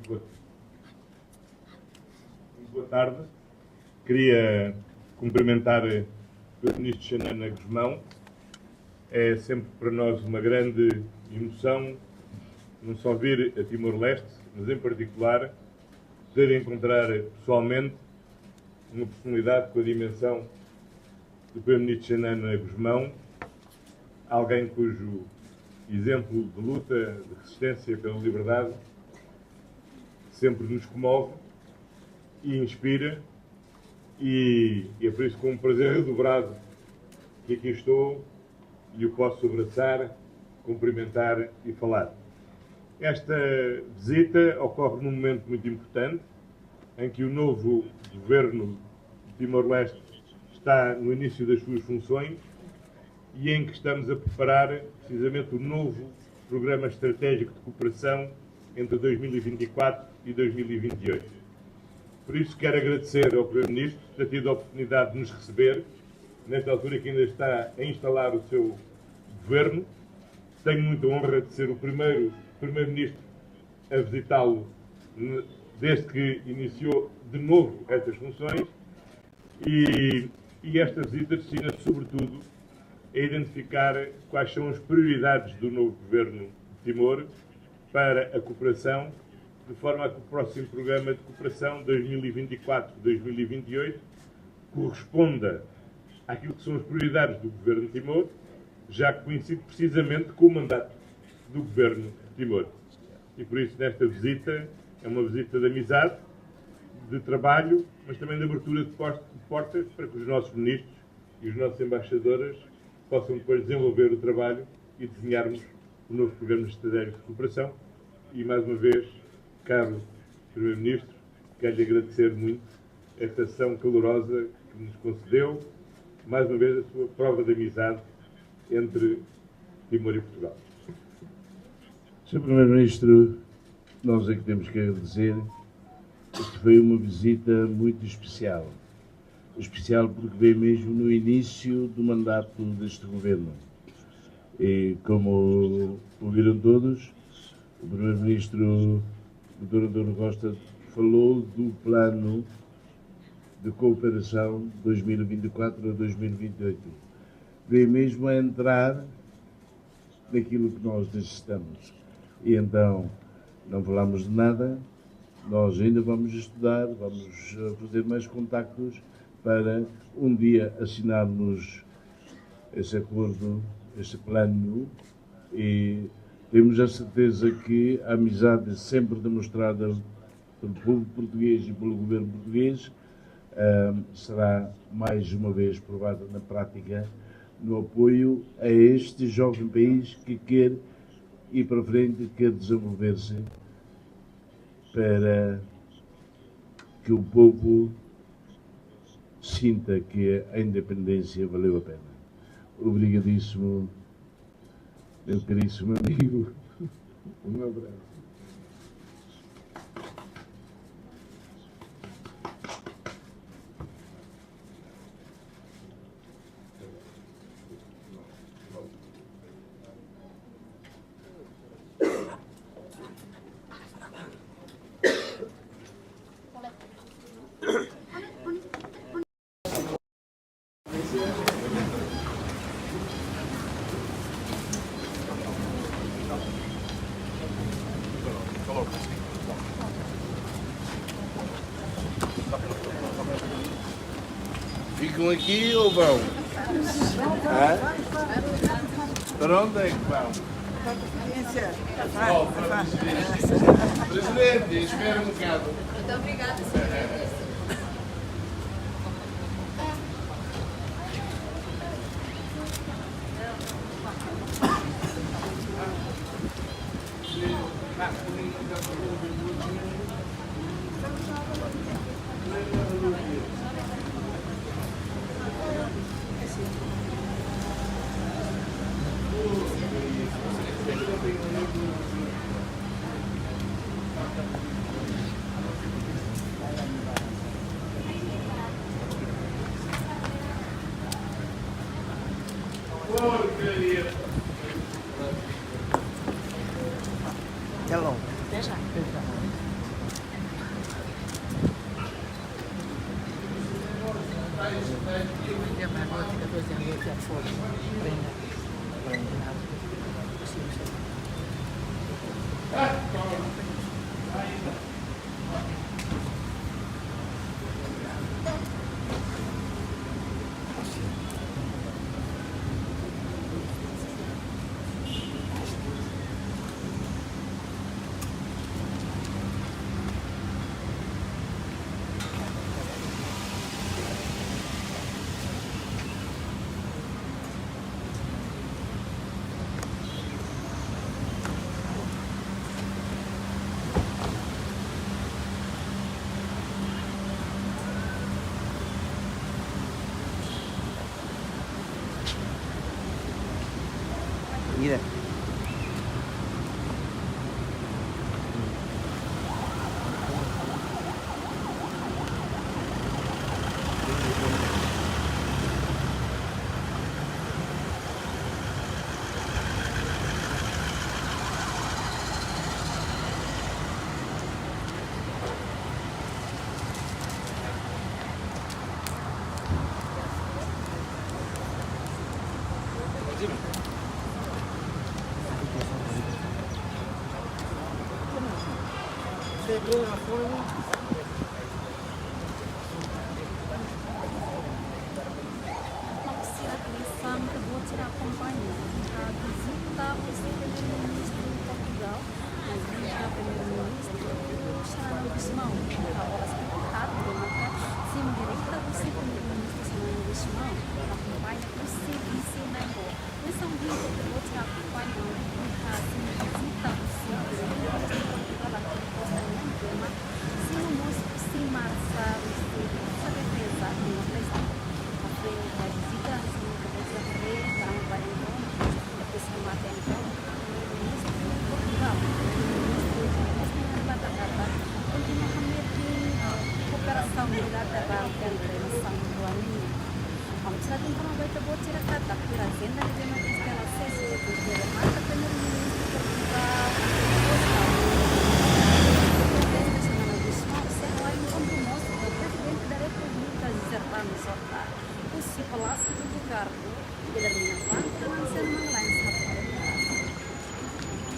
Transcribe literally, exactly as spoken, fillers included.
Boa tarde. Queria cumprimentar o Primeiro-Ministro Xanana Gusmão. É sempre para nós uma grande emoção não só vir a Timor-Leste, mas em particular poder encontrar pessoalmente uma personalidade com a dimensão do Primeiro-Ministro Xanana Gusmão, alguém cujo exemplo de luta, de resistência pela liberdade sempre nos comove e inspira, e, e é por isso com um prazer redobrado que aqui estou e o posso abraçar, cumprimentar e falar. Esta visita ocorre num momento muito importante, em que o novo governo de Timor-Leste está no início das suas funções e em que estamos a preparar precisamente o novo Programa Estratégico de Cooperação entre dois mil e vinte e quatro e dois mil e vinte e oito. Por isso, quero agradecer ao Primeiro-Ministro por ter tido a oportunidade de nos receber, nesta altura que ainda está a instalar o seu governo. Tenho muita honra de ser o primeiro Primeiro-Ministro a visitá-lo ne-, desde que iniciou de novo estas funções. E, e esta visita destina-se, sobretudo, a identificar quais são as prioridades do novo governo de Timor para a cooperação, de forma a que o próximo programa de cooperação dois mil e vinte e quatro, dois mil e vinte e oito corresponda àquilo que são as prioridades do governo de Timor, já que coincide precisamente com o mandato do governo de Timor. E por isso, nesta visita, é uma visita de amizade, de trabalho, mas também de abertura de port-, de portas para que os nossos ministros e os nossos embaixadores possam depois desenvolver o trabalho e desenharmos o novo programa estratégico de cooperação. E, mais uma vez, caro Primeiro-Ministro, quero-lhe agradecer muito esta sessão calorosa que nos concedeu, mais uma vez, a sua prova de amizade entre Timor e Portugal. Senhor Primeiro-Ministro, nós é que temos que agradecer. Isto foi uma visita muito especial. Especial porque veio mesmo no início do mandato deste governo. E, como ouviram todos, o Primeiro-Ministro, doutor António Costa, falou do plano de cooperação dois mil e vinte e quatro a dois mil e vinte e oito. Veio mesmo a entrar naquilo que nós necessitamos. E então, não falamos de nada, nós ainda vamos estudar, vamos, eh, fazer mais contactos para um dia assinarmos esse acordo, esse plano, e temos a certeza que a amizade sempre demonstrada pelo povo português e pelo governo português, ehm, será mais uma vez provada na prática no apoio a este jovem país que quer ir para frente, quer desenvolver-se, para que o povo sinta que a independência valeu a pena. Obrigadíssimo, meu caríssimo amigo. Um abraço. Ficam aqui ou vão? Hã? Para onde é que vão? Oh, para Lisboa. Presidente, espera um bocado. Muito obrigada, senhor. Iya. Mak sira hanesan ita-boot sira akompaña, iha vizita husi Primeiru-Ministru Portugal, iha Primeiru-Ministru Xanana Gusmão, iha oras ne'e, ita haree katak simu direta husi Primeiru-Ministru Xanana Gusmão, akompaña husi vise na'in-rua. Hanesan ohin ita-boot sira akompaña, iha simu vizita husi Primeiru-Ministru Portugal, António Costa nian, ema simu mós husi Marsa, husi Forsa Defeza Timor-Leste. Hafoin iha vizita, simu vizita, haree tanba entaun, depois remata entaun, Primeiru-Ministru Portugal, Primeiru-Ministru Timor-Leste nian hateten katak kontinua hametin kooperasaun bilaterál entre nasaun rua nian. Ami sira informa ba ita-boot sira katak tuir ajenda rejionál Estela Sesu, depois de remata Primeiru-Ministru Portugal,